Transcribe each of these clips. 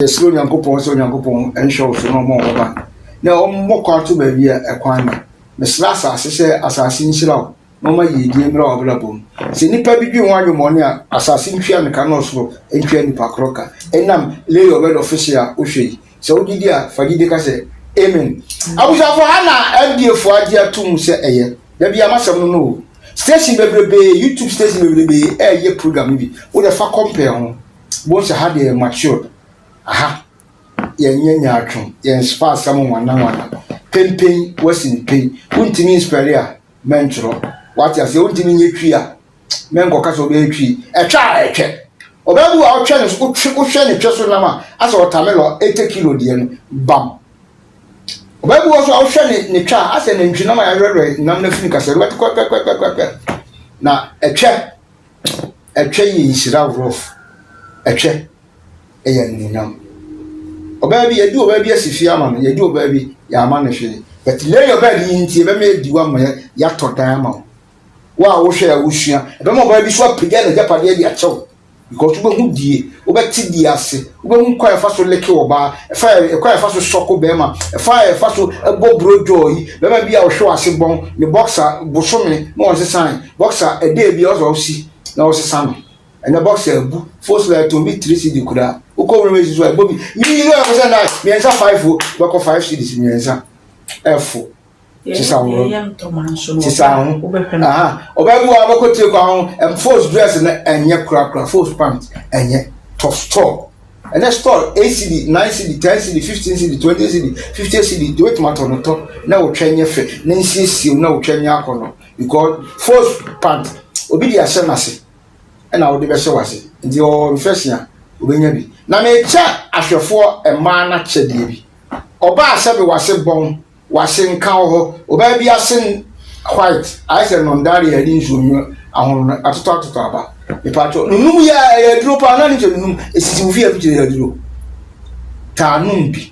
Yɛsrɛ Onyankopɔn sɛ Onyankopɔn nhwɛ wo so na ɔmmɔ wo ho ban, na ɔmmɔ kwan to baabi a ɛkwan nna. Mesrɛ asase sɛ asase nhyira wo na ɔma yiedie mmra w'abrabɔ mu. Sɛ nnipa bi dwen ho adwemmɔne a, asase ntua no ka na ɔsoro ntua nnipa korɔ ka. Ɛnam Lay Your Bed Official a wohwɛ yi, sɛ wogye di a, fa gyidie ka sɛ, Amen. Abusuafoɔ, ha na FDA foɔ agye atom sɛ ɛyɛ. Da biara m'asɛm no no o. Station bebrebee, YouTube station bebrebee ɛreyɛ program no bi. Wo deɛ fa compare ho. Bohu sɛ ha deɛ yɛ matured. Aha yɛnyɛ nyaatwom, yɛnsfa asɛm nwanna nwanna. Pempen, woasi no pen. Wontumi nspɛle a, mɛntwerɛ. Wate aseɛ? Wontumi nyɛ twi a, mɛnkɔka sɛ wobɛyɛ twi. Ɛtwɛ a ɛtwɛ. Ɔbaa bi wɔ a wotwɛ ne so, wotwe, wohwɛ ne twɛ so nam a, asɛ ɔtamelɔ 80 kilo deɛ no, bam. Ɔbaa bi wɔ so a wohwɛ ne ne twɛ a, asɛ nantwi nam a yɛawerɛwerɛ nam no afiri kasɛ, wobɛte kɔkɛkɔkɛkɔkɛ. Na ɛtwɛ, ɛtwɛ yɛ nhyira rough. Ɛtwɛ ɛyɛ animuonyam. Ɔbaa bi, yɛdi ɔbaa bi asi fie ama no, yɛdi ɔbaa bi, yɛama no hwee. But lay your bed yi nti, ɛbɛma yɛadi wo ama yɛatɔ dan ama wo. Wo a wohwɛ a wosua, ɛbɛma ɔbaa bi so apagya n'agyapadeɛ de akyɛ wo. Because wobɛhu die, wobɛte die ase, wobɛhu kwan a ɛfa so leke ɔbaa, ɛfa ɛkwan a ɛfa so sɔko bɛrima, ɛfa a ɛfa so ɛbɔ brodwɔɔ yi, bɛrima bi a ɔhwɛ w'ase bɔn, ne boxer bosome na ɔnsesan, boxer ɛdɛ bi ɔsɛ ɔsi na ɔsesa no. Ɛnɛ boxer abu, fosla ɛtɔn bi 3 cedi koraa, wokɔ nwura mu so a ɛbɔ bi, yi yi ɛkɔ sɛ nine, mmiɛnsa 5 o, wobɛkɔ 5 cedis mmiɛnsa, ɛfo. Sesa wo sesa ho aha ɔbaa bi wɔ a bɛkɔ tie kwan ho ɛm false dress no ɛnyɛ korakora false pant ɛnyɛ tɔ store ɛnɛ store eight cedi nine cedi ten cedi 15 cedi 20 cedi 50 cedi deɛ wobɛtumi atɔ no tɔ na wotwa nyɛ fɛ na nsiesie na wotwa nyɛ akɔ no because false pant obi de ahyɛ n'ase ɛna wode bɛhyɛ w'ase nti ɔwɔ infection a obɛnya bi na mekyɛ ahwɛfoɔ mmaa no akyɛdeɛ bi ɔbaa sɛbe w'ase bɔn W'ase nka wɔ hɔ. Ɔbaa bi ase white ayɛ sɛ nɔndare a yɛde nsuo nwo ahono no atotɔ atotɔ aba. Mepatwɔ nunum yɛ a ɛyɛ aduro paa na ne sɛ nunum esisi wo fie afikyire yɛ aduro. Taa num bi.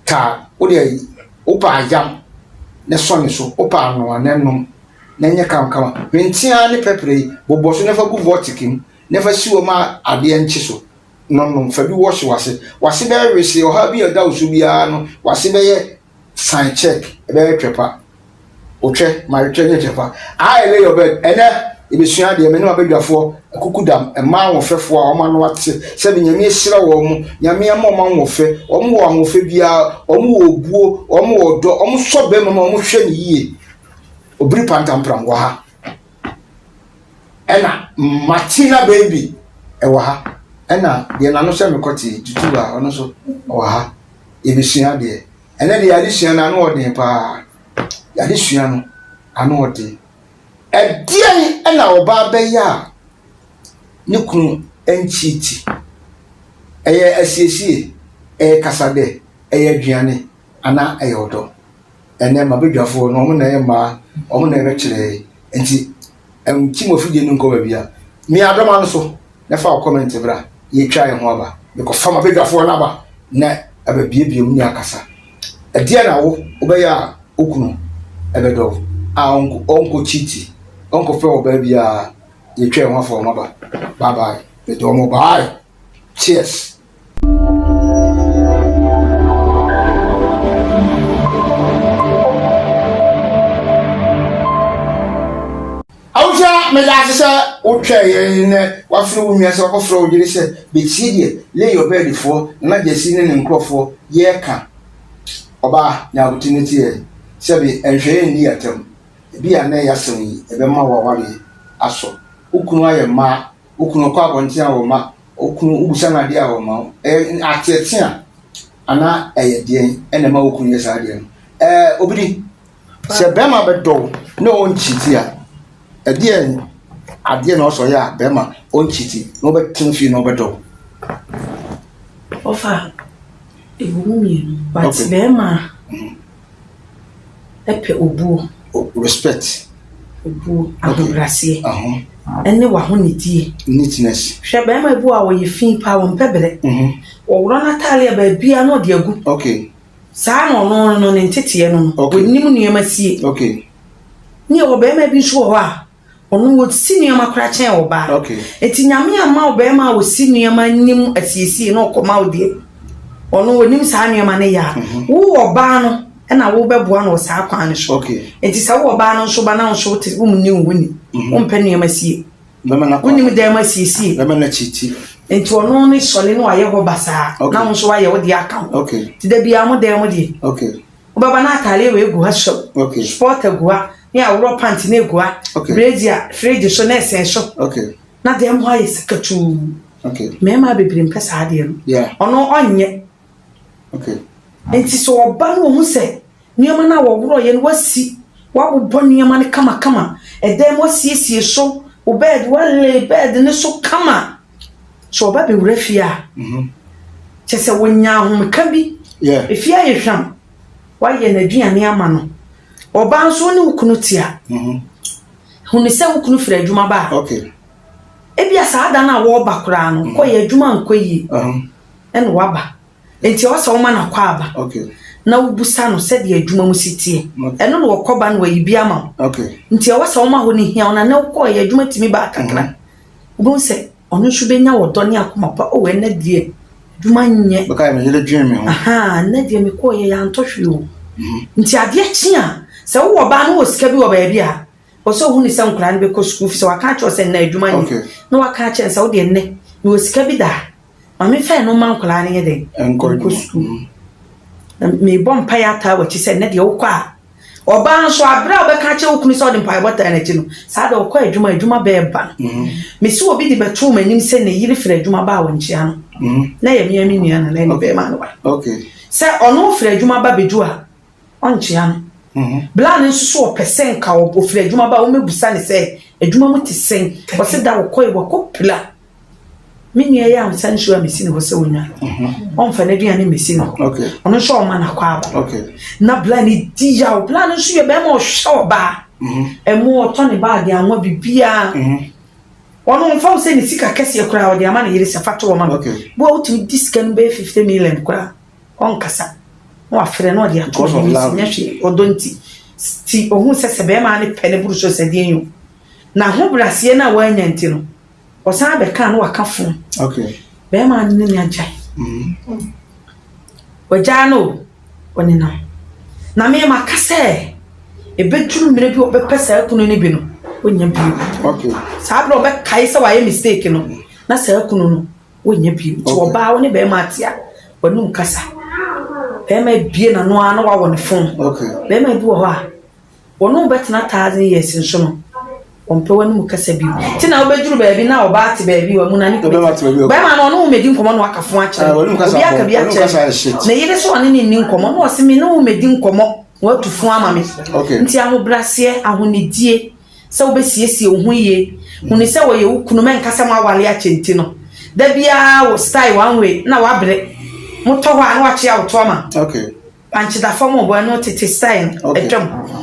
Taa wo deɛ wopɛ ayam na sɔ ne so wopɛ anoa na nom na nyɛ kamakama. Hwenteaa ne pɛprɛ yi bobɔ so na fa gu vɔtik mu na fa si hɔ ma adeɛ nkye so. No nom, fa bi wɔhye w'ase. W'ase bɛyɛ wesee, ɔhaw bi a ɛda wo so biara no, w'ase bɛyɛ sign check, ɛbɛyɛ twɛ pa. Otwɛ, ma twɛ nyɛ twɛ pa. I lay your bed. Ɛnɛ, yɛbɛsua adeɛ, me ne m'abadwafoɔ, akukudam, mmaa ahoɔfɛfoɔ a wɔn ano ate, sɛbe Nyame ahyira wɔn mo, Nyame ama wɔn ahoɔfɛ, wɔn wɔ ahoɔfɛ biara, wɔn wɔ obuo, wɔn wɔ ɔdɔ, wɔn sɔ bɛrima mu a wɔn hwɛ no yie. Obiri pantampram wɔ ha. Ɛna Martina baby ɛwɔ ha. Ɛna deɛ n'ano sɛ mekɔte tutu a ɔno nso ɔwɔ ha. Yɛbɛsua adeɛ. Ɛnɛ deɛ yɛadesua no ano ɔden paa. Yɛadesua no ano ɔden. Ɛdeɛn ɛna ɔbaa bɛyɛ a ne kunu nkyiti? Ɛyɛ asiesie, ɛyɛ kasadɛ, ɛyɛ aduane anaa ɛyɛ ɔdɔ? Ɛnɛ m'abadwafoɔ no wɔn na ɛyɛ mmaa, wɔn na ɛbɛkyerɛ yɛn. Nti nkyi mo afidie no nkɔ baabi a. Mia adɔma no so na fa wo comment bra. Yɛtwa yɛn ho aba. Mekɔfa m'abadwafoɔ no aba na ababiebie mu ne akasa. Ɛdeɛ na wo wobɛyɛ a wo kunu ɛbɛdɔ wo a ɔnkɔ kyiti, ɔnkɔfɛ ɔbaa biara. Yɛtwa yɛn ho afa wɔn aba. Bye bye. Medɔ mo bye. Cheers. Abusua, meda ase sɛ wotwɛn yɛn nnɛ. Wafrɛ wo nua sɛ wakɔfrɛ wo yere sɛ bɛtie deɛ Lay Your Bed foɔ, Nana Gyasi ne ne nkurɔfoɔ yɛreka. Ɔbaa, nya abotire na tie yɛn. Sɛbe nhwɛeɛ nni atɛm. Ebia nnɛ yɛasɛm yi, ɛbɛma w'awareɛ asɔ. Wo kunu ayɛ mmaa, wo kunu ɔkɔ abɔnten a ɔmma, Wo kunu, wobisa no adeɛ a ɔmma wo. Ɛyɛ ateatea anaa ɛyɛ deɛn ɛna ɛma wo kunu yɛ saa adeɛ no? Ɛɛ Obidi, sɛ bɛrima bɛdɔ wo na ɔnkyiti a, ɛdeɛn adeɛ na ɔsɔ yɛ a bɛrima ɔnkyiti na ɔbɛtena fie na ɔbɛdɔ wo? Ɔfa, ɛwɔ mu mmienu, but bɛrima pɛ obuo. Respect. Obuo, ahobrɛaseɛ, ɛne w'ahonidie. Neatness. Hwɛ barima bi wɔ a ɔyɛ fi paa, ɔmpɛ brɛ. Ɔworɔ n'atadeɛ a baabiara na ɔde agu. Okay. Saa na ɔno no ne nteteɛ no no. Okay. Ɔnim nneɛma sie. Okay. Ne yɛwɔ barima bi nso wɔ hɔ a. Ɔno ɔsi nneɛma koraa kyɛn ɔbaa. Nti Nyame amma wo bɛrima a ɔsi nneɛma nim asiesie na ɔkɔma wo deɛ. Ɔno ɔnim saa nneɛma no yɛ a. Mhm. Wo ɔbaa no ɛna wobɛboa no wɔ saa kwan no so. Nti sɛ wo ɔbaa no nso ba na wo nso wote wonni wo ho ni. Mhm. Wompɛ nneɛma sie. Wonim dan mu asiesie. Nti ɔno ne sɔle no wayɛ hɔ basaa. Na wo nso wayɛ wo deɛ aka ho. Nti da biara mo dan mu deɛ. Wobɛba na ataadeɛ wei gu ha hyɛw, sport agu ha, ne aworɔ pant no egu ha, brazier fridge so na ɛsɛn so. Na dan mu hɔ ayɛ sakatuu. Mmarima bebree mpɛ saa adeɛ no. Ɔno ɔnyɛ. Nti sɛ ɔba no ohu sɛ nneɛma no a wɔworɔeɛ no wasi, wabobɔ nneɛma no kamakama, ɛdan mu asiesie so, wo bed walay bed no so kama. Sɛ ɔba bɛwura fie a, kyerɛ sɛ wɔnya ahomeka bi. Efie ayɛ hwam, woayɛ n'aduane ama no. Ɔbaa nso wo ne wo kunu te a, hunu sɛ wo kunu firi adwuma ba a, ebia saa da no a wɔreba koraa no, kɔyɛ adwuma nkɔ yie ɛna waba. Nti ɛwɔ sɛ woma no akwaaba na wobusa no sɛdeɛ adwuma mu si teɛ. Ɛno na ɔkɔba no wayi bi ama wo. Nti ɛwɔ sɛ woma hɔ no hia wo na nɛ wokɔɔyɛ adwuma tumi baa kakra. Wobɛhu sɛ ɔno nso bɛnya ɔdɔ ne akoma pa. Oh, ɛnnɛ deɛ adwuma nyɛ. Bɛka yɛ me yere dwen me ho. Ahaa, ɛnnɛ deɛ mekɔɔyɛ yɛantɔ hwee o. Nti adeɛ kye a, sɛ wowɔ ba na wowɔ sika bi wɔ baabi a, wɔ sɛ wohu ne sɛ nkwadaa no bɛkɔ sukuu fi sɛ waka akyerɛ wo sɛ nnɛ adwuma nyɛ. Na waka akyerɛ no sɛ wo deɛ nnɛ mewɔ sika bi da a, ma memfa ɛno mma nkwadaa no nyɛ dɛn? Nkɔ sukuu. Na mebɔ mpaeɛ ataa w'akyi sɛ nnɛ deɛ wokɔ a, Ɔbaa nso, bere a wobɛka akyerɛ wo kunu sɛ ɔde mpaebɔ taa n'akyi no, saa da ɔkɔ adwuma a, adwuma bɛreba no. Mm-hmm. Mese obi de bɛtoo m'anim sɛ ne yere firi adwuma ba a ɔnkyea no. Mm-hmm. Na ɛyɛ me me nua na na ɛne bɛrima no ba. Sɛ ɔno firi adwuma ba bɛdu a, ɔnkyea no. Mm-hmm. Bla no nso so ɔpɛ sɛ nka ɔfiri adwuma ba a, wɔmɛbusa ne sɛ adwuma mu te sɛn. Ɔse da wɔkɔe wɔkɔ pila. Me nua yi ansa nsuo a mesi ne hɔ sɛ ɔnya no, ɔmfa n'aduane mmɛsi ne hɔ. Ɔno nso ɔma no akwaaba. Na bla no di yaw. Bla no nso yɛ bɛrima ɔhwɛ ɔbaa. Ɛmo ɔtɔ ne baage anwa biribiara. Ɔno ɔmfa wo sɛ ne sika kɛseɛ koraa ɔde ama ne yere sɛ fa to hɔ ma me. Bo a wotumi di sika no bɛyɛ 50 million koraa ɔnkasa. Na wafrɛ na ɔde ato ne yere sɛ nyɛ hwee ɔdɔ nti. Ti ohun sɛ sɛ bɛrima no pɛ ne boro so sɛ deɛn o. Na ahobrɛaseɛ no a wanya nti no, Ɔsan bɛkaa na waka fon. Okay. Bɛrima no ne ne agyae. Mm. Wagyae no o, ɔnenam. Na me maka sɛ ebeduru mmerɛ bi ɔbɛpɛ saa kunu no bi no, ɔnnya bio. Okay. Saa berɛ ɔbɛkae sɛ wayɛ mistake no, na saa kunu no ɔnnya bio. Nti ɔbaa wo ne bɛrima ate a, w'anum kasa. Bɛrima abie n'ano ara na wawɔ ne fon. Okay. Bɛrima bi wɔ hɔ a, Wɔne wo bɛtena thousand years nso no, wɔmpɛ w'anom kasa bio. Nti na wobɛduru baabi na ɔbaa te baabi wɔ mu na ne kunu te. Bɛrima no ɔne wo mmɛdi nkɔmmɔ na waka fo akyerɛ no. Obi aka bi akyerɛ no. Ne yere so ɔne ne nni nkɔmmɔ na ɔse me ne wo mmɛdi nkɔmmɔ na watu fo ama me. Nti ahobraseɛ, ahonidie, sɛ wobɛsiesie wo ho yie, hunu sɛ wɔyɛ wo kunu, mɛnka sɛ moaware akyɛ nti no, da biara wo style one way na wabrɛ, motɔ hɔ a na wakyea wo to ama. Bankye da fam o, ɛno tete style no atwam.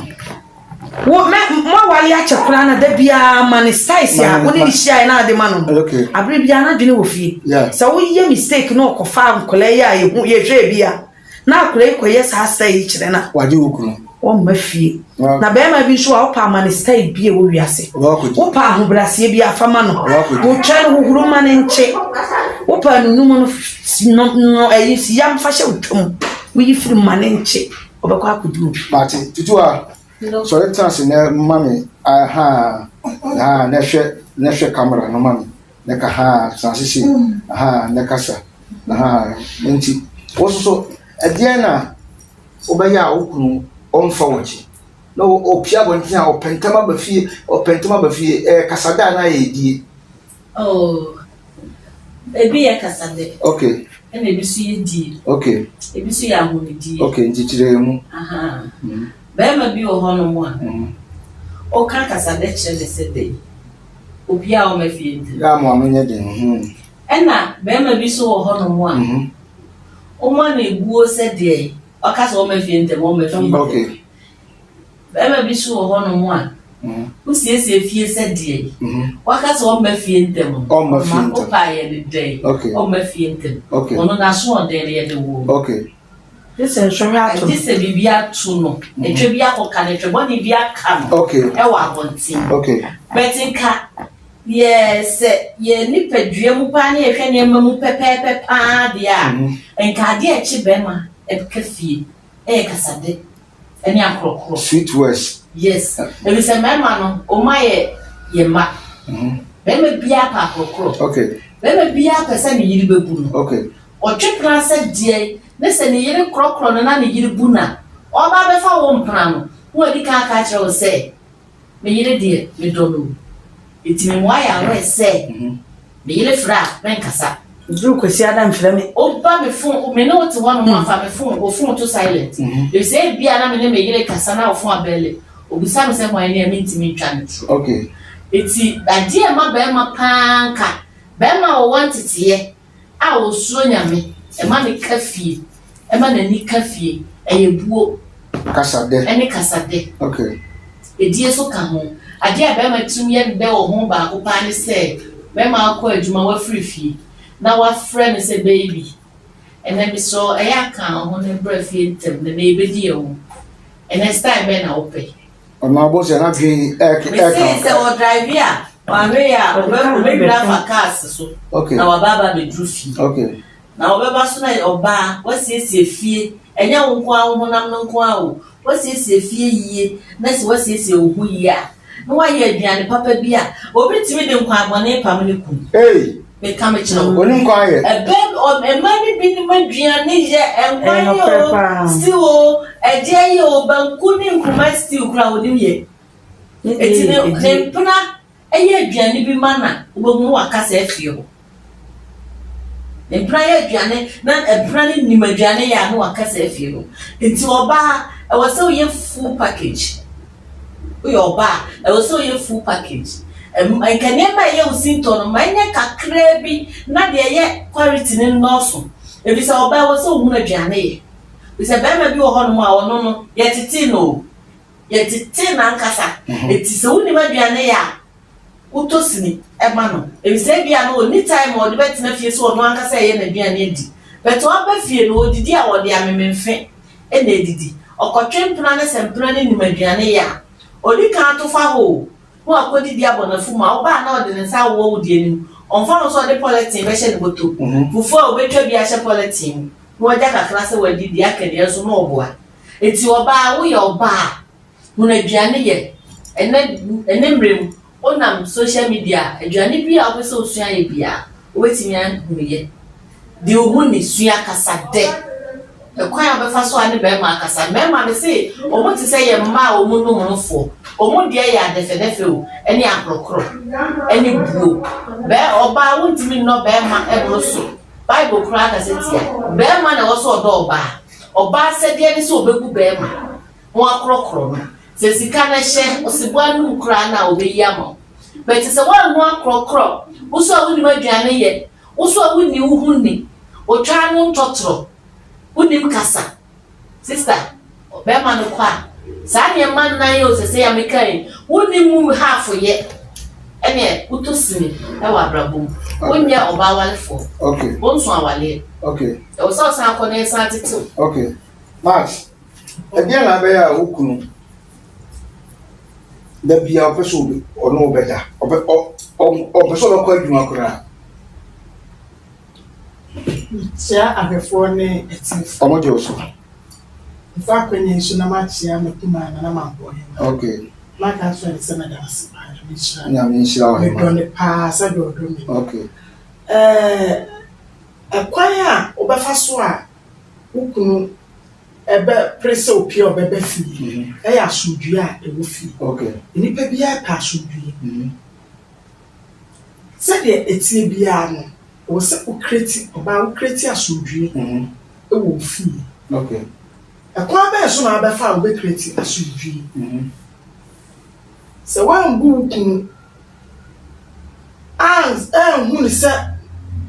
Wo mɛ mo awale akyɛ koraa na da biara ma ne styles a wo ne ne hyiaeɛ na ade ma no. Abere biara n'adwene wɔ fie. Sɛ woyɛ mistake na ɔkɔfa nkwadaa yi a yɛhu yɛhwɛ bi a na akwadaa yi kɔyɛ saa style yi kyerɛ no a. Wagye wo kunu. Ɔmma fie. Na bɛrima bi nso a wopɛ ama ne style bi a ɛwɔ wiase. Wopɛ ahobrɛaseɛ bi a fa ma no. Wotwa no hohoro ma no nkye. Wopɛ anunum no no no ɛyi yam fa hyɛ wotwa mu. Woyi firi mu ma no nkye. Ɔbɛkɔ akɔdi obi. Mate tutu a sɔre tena ase na ma me aha ha na hwɛ na hwɛ kamera no ma me na ka ha tena ase sei aha na kasa aha nti wo nso so ɛdeɛn na wobɛyɛ a wo kunu ɔmfa w'akyi na ɔpia abɔnten a ɔpɛ ntɛm aba fie ɔpɛ ntɛm aba fie ɛyɛ kasada anaa ɛyɛ die. Oh, ebi yɛ kasadɛ. Okay. Ɛna ebi nso yɛ die. Okay. Ebi nso yɛ ahonidie. Okay, nti kyerɛ yɛn mu. Aha. Mm. Bɛrima bi wɔ hɔnom a, mm. ɔka kasadɛ kyerɛ ne sɛ dɛn? Obiara ɔma fie ntɛm. Yɛ ama ano nyɛ den. Hmm. Ɛna bɛrima bi nso wɔ hɔnom a, mm-hmm. Wɔma no ebuo sɛ deɛ ɔka sɛ ɔmma fie ntɛm, ɔmma fie ntɛm. Okay. Bɛrima bi so wɔ hɔnom a, mm-hmm. wosiesie fie sɛ deɛ mm-hmm. waka sɛ ɔmma fie ntɛm no. Ɔmma fie ntɛm. Wopa yɛ ne dɛn? Okay. Ɔmma fie ntɛm. Okay. Ɔno n'asoɔden no yɛde woo. Okay. Gye sɛ nsɔhwɛ ato no. Gye sɛ biribi ato no, ɛtwa bi akɔka no, ɛtwa bɔne bi aka no ɛwɔ abɔnten. But nka yɛ sɛ yɛ nipadua mu paa ne yɛhwɛ nneɛma mu pɛpɛɛpɛ paa deɛ a, nka adeɛ a ɛkye bɛrima ɛka fie ɛyɛ kasade ɛne akorɔkorɔ. Sweet words. Yes, efisɛ mmarima no, wɔn ayɛ yɛ mma. Barima biara pɛ akorɔkorɔ. Barima biara pɛ sɛ ne yere bɛbu no. Ɔtwe pena sɛ deɛn ne sɛ ne yere korɔkorɔ no na ne yere bu no a, ɔreba abɛfa wo mpena no, na wadi kan aka akyerɛ wo sɛ, Me yere deɛ, medɔ no o. Enti me mmoa yɛ aware sɛ me yere frɛ a, menkasa. Ɛduru Kwasiada mfrɛ me. Woba me fon, me ne wo te hɔnom a, fa me fon, wo fon to silent. Efisɛ ebia na me ne me yere rekasa na wo fon abɛle. Obisa me sɛ hwan ni a, mentumi ntwa no toro. Enti adeɛ a ɛma barima pa ara nka, barima a ɔwɔ nteteeɛ, a osuro Nyame, ɛma no ka fie, ɛma n'ani ka fie, ɛyɛ buo. Kasadɛ. Ɛne kasadɛ. Okay. Edie nso ka ho. Adeɛ a bɛrima tirim yɛ no dɛ wɔ ho baako paa ne sɛ, bɛrima akɔ adwuma, wafiri fie, na wafrɛ no sɛ baby, ɛnɛ mesrɛ wo ɛyɛ a ka wo ho na bra fie ntɛm, na ɛnɛ yɛbɛdi yɛn ho. Ɛnɛ style bɛn na wopɛ? Ɔno abɔ sɛ n'adwene ɛka. Mese sɛ ɔdrive a, wanhwɛ yie a, ɔbɛdwiri afa cars so na waba aba abɛduru fie. Na ɔbɛba so na ɔbaa, wasiesie fie, ɛnyɛ wo nko ara wo honam no nko ara o, wasiesie fie yie, na sɛ wasiesie wo ho yie a, na wayɛ aduane papa bi a, obi tumi de nkwammɔne pam ne kunu. Meka mekyerɛ wo. Onim kwan yɛ. Ɛbɛ mmaa no bi nim aduane yɛ, nkwan yɛ o, stew o, ɛdeɛ yɛ o, banku ne nkruma stew koraa onim yɛ. Eti ne ne mpena yɛ aduane bi ma na wobɛhu no wakasa afie hɔ. Ne mpena yɛ aduane na mpena no nim aduane yɛ a na wakasa afie hɔ. Nti ɔbaa ɛwɔ sɛ woyɛ full package. Woyɛ ɔbaa a, ɛwɔ sɛ woyɛ full package. Nka nneɛma a ɛyɛ wo sintɔ no, ma ɛnyɛ kakraa bi na deɛ ɛyɛ quality no nnɔɔso. Efisɛ ɔbaa ɛwɔ sɛ ohunu aduane yɛ. Efisɛ barima bi wɔ hɔnom a ɔno no, yɛtetee no o. Yɛtetee no ankasa. Enti sɛ wonim aduane yɛ a, wotɔ sini ma no. Efisɛ ebia no onni time a ɔde bɛtena fie sɛ ɔno ankasa reyɛ n'aduane adi. But ɔba fie no, ɔdidi a ɔde amememfe na edidi. Ɔkɔtwe mpena na sɛ mpena no nim aduane yɛ a, odi kan to fa hɔ o, na wakodidi abɔ n'afum a, ɔba a na ɔde ne nsa awowɔ wo deɛ no mu. Ɔmfa ho sɛ ɔde pɔlɛten bɛhyɛ ne bɔtɔ mu. Fufuo a obetwa bi ahyɛ pɔlɛten mu na wagya kakra sɛ wadi, deɛ aka deɛ nso na ɔboa. Enti ɔbaa, woyɛ ɔbaa a, hunu aduane yɛ. Ɛnnɛ, ɛnnɛ mmerɛ mu, wonam social media a, aduane biara a wopɛ sɛ wosua yɛ biara, wobɛtumi ahunu yɛ. Di wo ho ni, sua kasa dɛ. Ɛkwan a wobɛfa so a ne barima akasa. Mmarima mese wɔn te sɛ yɛn mma a wɔn nom nofoɔ. Wɔn deɛ yɛ adɛfɛdɛfɛ o, ɛne akorɔkorɔ, ɛne buo. Bɛ ɔbaa wontumi nnɔ barima mmoro so. Bible koraa kasa tia. Barima na ɛwɔ sɛ ɔdɔ ɔbaa. Ɔbaa asɛdeɛ ne sɛ ɔbɛbu barima na wakorɔkorɔ no. Sɛ sika no hyɛ ɔsebɔ anum koraa no a ɔbɛyi ama wo. But sɛ woanhu akorɔkorɔ, wo nso a wonim aduane yɛ, Wo nso a wonni wo ho ni, otwa ano ntɔtorɔ, wonnim kasa. Sister, bɛrima no kɔ a, saa nneɛma nnan yi o sɛsɛi a meka yi, wonni mu half yɛ, ɛneɛ wotɔ sini wɔ abrabɔ mu. Wonyɛ ɔbaa warefoɔ. Okay. Wonso awaleɛ. Okay. Ɛwɔ sɛ ɔsan kɔ na yɛsan tete wo. Okay. Max, ɛdeɛn na abɛyɛ a wo kunu da biara ɔpɛ sɛ ɔne wo bɛda ɔpɛ ɔ ɔmpɛ sɛ ɔbɛkɔ adwuma koraa. Mekyia ahwɛfoɔ ne atiefoɔ. Wɔn gye wo so. Mefa akwannya yi so na makyia me kumaa Nana Mampɔn Hemaa. Okay. Maka akyerɛ no sɛ meda no ase paa, Nyame nhyira no. Nyame nhyira wo Hemaa. Medɔ no paa sɛdeɛ ɔdɔ me. Okay. Ɛɛ ɛkwan a wobɛfa so a wo kunu ɛbɛpere sɛ opue a ɔbɛba fie yɛ asomdwoe a ɛwɔ fie. Nnipa biara pɛ asomdwoe. Sɛdeɛ ɛteɛ biara no, ɛwɔ sɛ wokreti, ɔbaa wokreti asomdwoe wɔ wo fie. Ɛkwan bɛn so na wobɛfa a wobɛkreti asomdwoe? Sɛ woambu wo kunu anhu no sɛ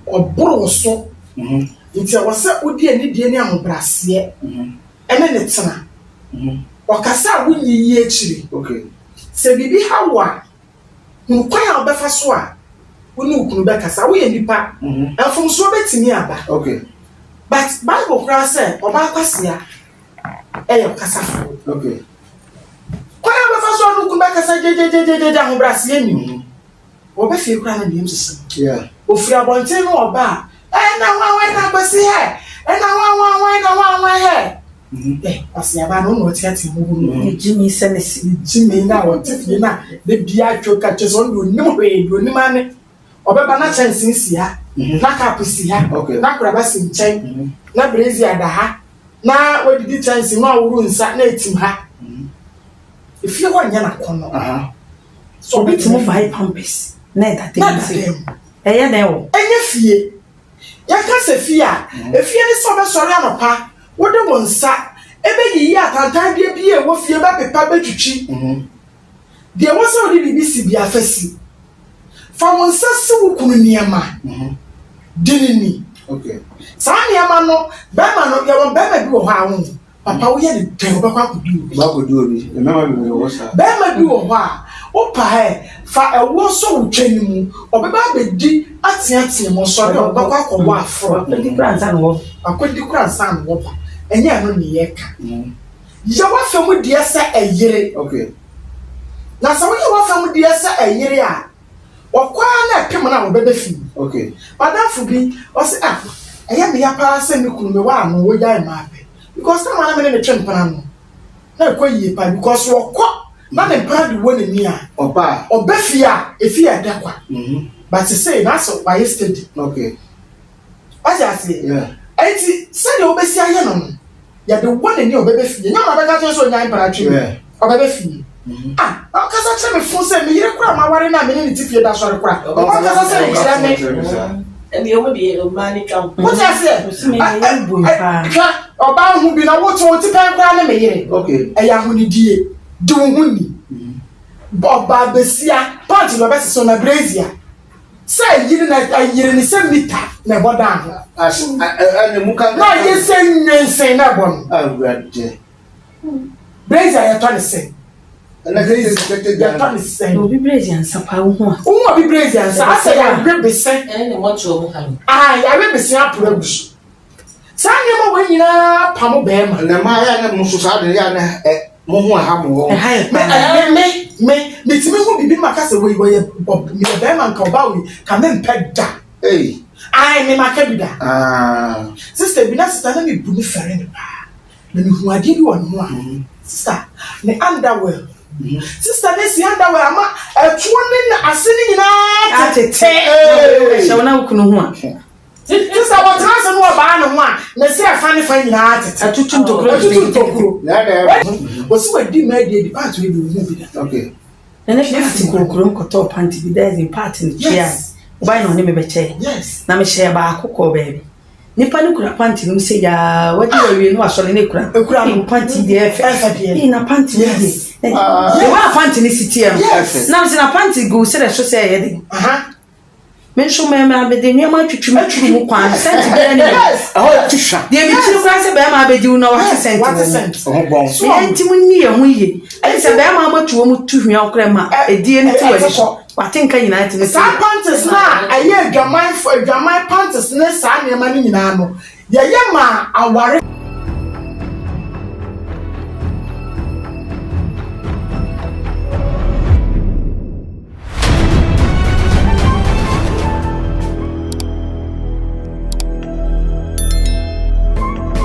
ɔboro wo so nti, ɛwɔ sɛ wode anidie ne ahobrɛaseɛ ne no tena. Ɔkasa a wonyiyi akyire. Sɛ biribi ha wo a, hunu kwan a wobɛfa so a wo ne wo kunu bɛkasa. Woyɛ nipa, mfomsoɔ bɛtumi aba. But Bible koraa sɛ ɔbaa kwasea yɛ ɔkasafoɔ. Okay. Kwan a wobɛfa so a ne wo kunu bɛkasa gyegyeegyegye ahobrɛaseɛ nni mu. Ɔba fie koraa na ne yam hyehye no. Yeah. Ofiri abɔnten no ɔba a, ɛna hwan hwan na akwasi hɛ, ɛna hwan hwan hwan na hwan hwan hɛ. Ɛ kwasi aba no ɔna ɔteatea mu hɔ no. Ne gyimi sɛ ne se. Ne gyimi na ɔte fie na ne bia atwo ka kyɛ sɛ ɔno deɛ onim hwee deɛ onim ane. Ɔbɛba na kyɛnsee si ha, na cup si ha, na koraba si nkyɛn, na brazier da ha, na wadidi kyɛnsee mu ahoro nsa na etim ha. Efie hɔ nyɛ n'akɔnnɔ. So obi tumi fa pampers na ɛda dan mu sɛ ɛyɛ dɛn wɔ? Ɛnyɛ fie. Yɛka sɛ fie a, efie ne sɛ ɔbɛsɔre anɔpa, wode wo nsa ɛbɛyiyi atantandeɛ bi a ɛwɔ fie bɛpepa bɛtwitwi. Deɛ ɛwɔ sɛ wode biribi si biara, fa si. Fa wo nsa si wo kunu nneɛma. Di no ni. Saa nneɛma no, bɛrima no, yɛwɔ bɛrima bi wɔ hɔ a wohu, papa woyɛ no dɛn wobɛkɔ akɔdi obi. Wobɛkɔdi obi. Mmarima bebree wɔ saa. Bɛrima bi wɔ hɔ a, wopa ɛ, fa ɛwoɔ sɔ wo twɛ no mu, ɔbɛba abɛdi ateatea mu, ɔsɔre a ɔbɛkɔ akɔbɔ aforo. Wakɔdi koraa ansa na wɔba. Wakɔdi koraa ansa na wɔba. Ɛnyɛ ɛno ne yɛka. Yɛ w'afa mu deɛ sɛ ɛyere. Na sɛ woyɛ w'afa mu deɛ sɛ ɛyere a, ɔkɔ ara na ɛpem no a wɔbɛba fie. M'adamfo bi, ɔse ah, ɛyɛ me ya paa sɛ me kunu mewɔ ano, wogyae maa pɛ. Because na ma na me ne no twe mpena no, na ɛkɔ yie paa because ɔkɔ na ne mpena de wɔ n'ani a, ɔba fie a, efie yɛ dɛ kwa. But sesei na asɛ wayɛ steady. Wate aseɛ? Enti sɛdeɛ wobɛsi ayɛ no no, yɛde wɔ n'ani a ɔbɛba fie. Nyɛ ɔna bɛka kyerɛ sɛ ɔnyae mpratwe bi. Ɔbɛba fie. Ah, na ɔkasa kyerɛ me fo sɛ me yere koraa maware no a me ne ne te fie da sɔre koraa. Ɔnkasa sɛ nkyerɛ me. Wote aseɛ? Hwɛ, ɔbaa ho bi na wote wo ti pɛn koraa ne me yere. Ɛyɛ ahonidie. Di wo ho ni. Ɔbaa besia, pant na ɔbɛsesa na brazier. Sɛ ayiri na ayiri ne sɛ mita na ɛbɔ dan ho. Na ayɛ sɛ nwensen na ɛbɔ no. Awurade. Blazer yɛtɔ ne sɛn. Yɛtɔ ne sɛn. Obi blazer nsa paa wohu a. Wohu obi blazer nsa asɛ yɛawe bese. Ɛne ne mɔtoɔ mu ha no. Ah yɛawe bese aporo agu so. Saa nneɛma wei nyinaa pamo bɛrima. Na mmaa yɛ a na mo nso saa de yɛ a na ɛ mo ho ɛha mo wɔ. Ɛha yɛ Me paa. ɛ me me me metumi hu biribi ma ka sɛ wei wɔyɛ ɔ meyɛ bɛrima nka ɔbaa wei ka mempɛ da. Ei. Ae me maka bi da. Ah. Sister bi na sister na me bu ne fɛre no paa. Na me hu adeɛ bi wɔ ne ho a. Sister ne underwear. Sister ne si underwear ama ɛtoɔ ne na ase ne nyinaa Atete. tete. Ɛhyɛ wo na wo kunu ho a. Te sɛ wɔtena ase na wɔbaa ne ho a, ne srɛ fa ne fa nyinaa tete. Atutu ntokuro Atutu ntokuro. Wɔsi wadi mmaa adi adi paati wei de ohun bi da. Okay. Na ne paati kɔɔ kurom kɔtɔɔ panti bi dɛɛdze paati no tua. Ɔbae na ɔne me bɛkyɛe. Yes. Na mehyɛɛ baako kɔɔ baabi. Nipa no kura panti no mu sɛ yaa wadi wawie no wasɔre ne kura. Ekura no. Ee, panti yi deɛ ɛfɛ. Ɛfɛ deɛ. Ee, na panti yi deɛ. Yes. The way a panti no si teɛ no. Yes. Na mesɛ na panti gu serɛ so sɛ ɛyɛ den. Aha. Me nso mɛ mɛ mede nneɛma atwitwi me tiri mu kwan sɛnti bɛyɛ ne Ɛhɔ yɛ ti hwa. deɛ me tiri koraa sɛ bɛrima abɛdi wo na wate sɛnti Wate wɔ mu. sɛnti. Ɛho bɔn. So Yɛn nti mo nni yɛn ho yie. Ɛne sɛ bɛrima amatu wɔn tu hwia koraa ma edie no te w'ani so. Wate nka nyinaa tumi te. Saa panties no a ɛyɛ adwaman adwaman panties ne saa nneɛma no nyinaa no, yɛyɛ maa aware.